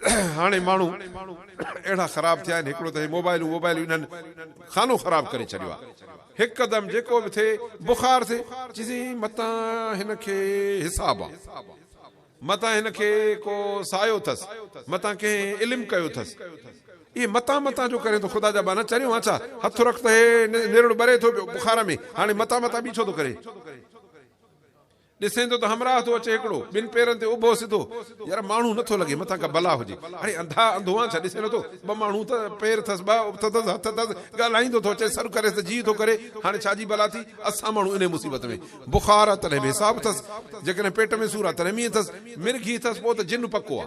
هاڻي ماڻهو اهڙا خراب ٿيا آهن، هڪڙو ته هي موبائلون ووبائلون انهن خانو خراب ڪري ڇڏيو آهي. هڪدم جيڪو به ٿئي بخار ٿئي، چيسين متان هن کي حساب آ، متان هن کي ڪو سايو اٿس، متان ڪنهن علم ڪيو اٿس. اهي متان متان جو ڪرين ٿو خدا جا ٻانها چريو آن ڇا؟ هٿ رک ته هي نرڙ ٻري ٿو پيو بخار ۾، هاڻي متان متان به ڇو ٿو ڪرين؟ ڏسين ٿو ته همراهه ٿو اچي هڪڙو، ٻن پيرن تي اڀو سڌو. يار ماڻهو نٿو لڳي، مٿان ڪا بلا هجي. اڙي انڌا، انڌو آن ڇا، ڏسين نٿو؟ ٻه ماڻهو ته پير ٿس، ٻه اٿ ٿس، هٿ ٿس، ڳالهائيندو ٿو اچي، سڏ ڪريس ته جيء ٿو ڪري. هاڻي ڇا جي بلا ٿي؟ اسان ماڻهو انهيء مصيبت ۾. بخار آ تڏهن به حساب ٿس، جيڪڏهن پيٽ ۾ سور آ تڏهن به ائين ٿس، مرگهي ٿس پوء ته جن پڪو آ.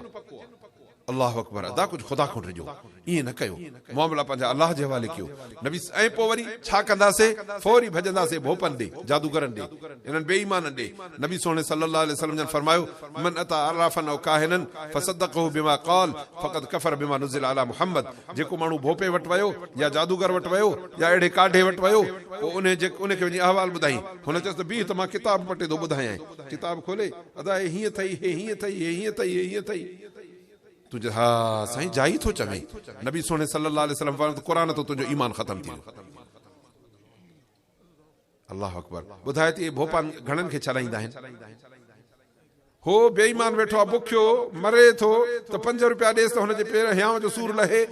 الله اڪبر ادا ڪجهه خدا کان ڊڄو ائين نه ڪيو معاملا پنهنجا الله جي حوالي ڪيو نبي ۽ پوء وري ڇا ڪنداسي فوري ڀڄنداسي ڀوپن ڏي جادوگرن ڏي انهن بي ايمانن ڏي نبي سهڻي صلي الله عليه وسلم جن فرمايو من اتي عرافا او ڪاهنا فصدقه بما قال فقد ڪفر بما نزل علي محمد جيڪو ماڻهو ڀوپي وٽ ويو يا جادوگر وٽ ويو يا اهڙي ڪاڍي وٽ ويو پوء انهي جي ان کي وڃي احوال ٻڌائين هن چيس ته بيهه ته مان ڪتاب پٽي ٿو ٻڌايانء ڪتاب کولي ادا هي هيئن ٿئي هي هيئن ٿئي هي هيئن ٿئي هي هيئن ٿئي. تون چئين ها سائين جائي ٿو چوين. نبي سهڻي صلي الله عليه وسلم فرمايو ته قرآن تان تنهنجو ايمان ختم ٿي ويو. الله اڪبر ٻڌاء ته اهي ڀوپان گهڻن کي ڇڏائيندا آهن. هو بي ايمان ويٺو آهي بکيو مري ٿو ته پنج روپيا ڏيس ته هن جي پير هيانء جو سور لهي.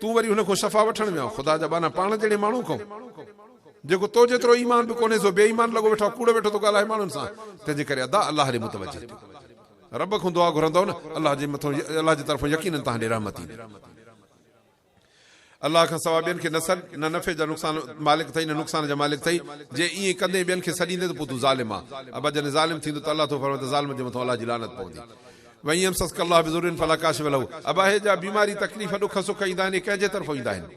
تون وري هن کان شفا وٺڻ ويو آهين. خدا جا ٻانها پاڻ جهڙي ماڻهو کان. جيڪو تو جيترو ايمان به ڪونهي سو بي ايمان لڳو ويٺو آهي ڪوڙ ويٺو ٿو ڳالهائي ماڻهن سان تنهن جي ڪري ادا الله ڏي متوجه ٿيو رب کان دعا گهرندؤ نه الله جي مٿو الله جي طرفون يقينن توهان ڏي رحمت ايندي الله کان سوا ٻين کي نه سڏ نه نفعي جا نقصان مالڪ ٿئي نه نقصان جا مالڪ ٿئي جي ائين ڪندين ٻين کي سڏيندين ته پوء تون ظالم آن ابا جڏهن ظالم ٿيندو ته الله ٿو فرمائي ته ظالم جي مٿان الله جي لعنت پوندي وان يمسسک الله بضر فلا ڪاشف له ابا هي جا بيماري تڪليف ڏک سک ايندا آهن اهي ڪنهن جي طرفون ايندا آهن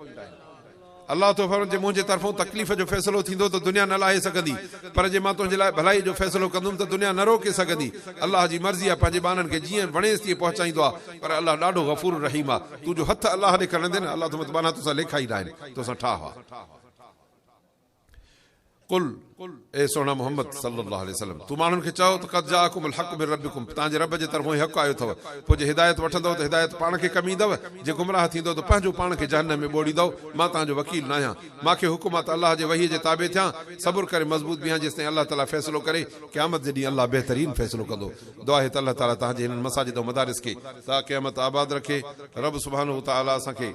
الله ٿو فرمائي، جي منهنجي طرفون تڪليف جو فيصلو ٿيندو ته دنيا نه لاهي سگهندي، پر جي مان تنهنجي لاء ڀلائيء جو فيصلو ڪندم ته دنيا نه روڪي سگهندي. الله جي مرضي آهي پنهنجي ٻانهن کي جيئن وڻيس تيئن پهچائيندو آهي، پر الله ڏاڍو غفور رحيم آهي. تون جو هٿ الله ڏي کڻندين، الله ٿو فرمائي ته ٻانها توسان ليکا ئي ناهن، توسان ٺاهه آهي. قل، اي سهڻا محمد صلّي اللّٰه عليه وسلّم! تون ماڻهن کي چئو ته قد جاءڪم الحق من ربّڪم توهان جي ربّ جي طرفون هي حق آيو اٿو، پوء جي هدايت وٺندؤ ته هدايت پاڻ کي ڪم ايندؤ، جي گمراهه ٿيندؤ ته پنهنجو پاڻ کي جهنّم ۾ ٻوڙيندؤ، مان توهان جو وڪيل ناهيان، مان کي حڪم آهي ته الله جي وحي جي تابع ٿيان، صبر ڪري مضبوط بيهان جيستائين الله تعاليٰ فيصلو ڪري، قيامت جي ڏينهن الله بهترين فيصلو ڪندو. دعا آهي ته الله تعاليٰ توهان جي هنن مساجد ۽ مدارس کي تا قيامت آباد رکي، ربّ سبحانه وتعاليٰ اسان کي.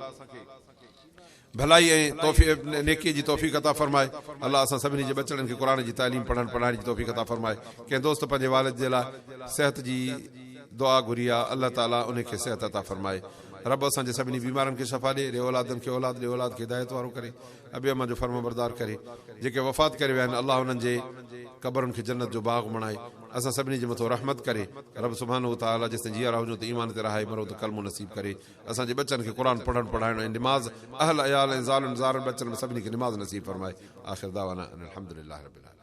ڀلائي ۽ توفيق نيڪي جي توفيق عطا فرمائي. الله اسان سڀني جي ٻچڙن کي قرآن جي تعليم پڙهڻ پڙهائڻ جي توفيق عطا فرمائي. ڪنهن دوست پنهنجي والد جي لاء صحت جي دعا گهري آ الله تعالي انهي کي صحت عطا فرمائي. رب اسان جي سڀني بيمارن کي شفا ڏي، ري اولادن کي اولاد ڏي اولاد کي هدايت وارو ڪري. ابي امان جو فرمانبردار ڪري. جيڪي وفات ڪري ويا آهن الله انهن جي قبرن کي جنت جو باغ بڻائي. اسان سڀني جي مٿو رحمت ڪري. رب سبحانه وتعالي جيستائين جيئرا هجون ته ايمان تي رهائي مرون ته ڪلمو نصيب ڪري. اسان جي ٻچن کي قرآن پڙهڻ پڙهائڻ ۽ نماز اهل عيال ۽ زالن زارن ٻچن ۾ سڀني کي نماز نصيب فرمائي آخر دعوانا ان الحمد لله رب العالمين.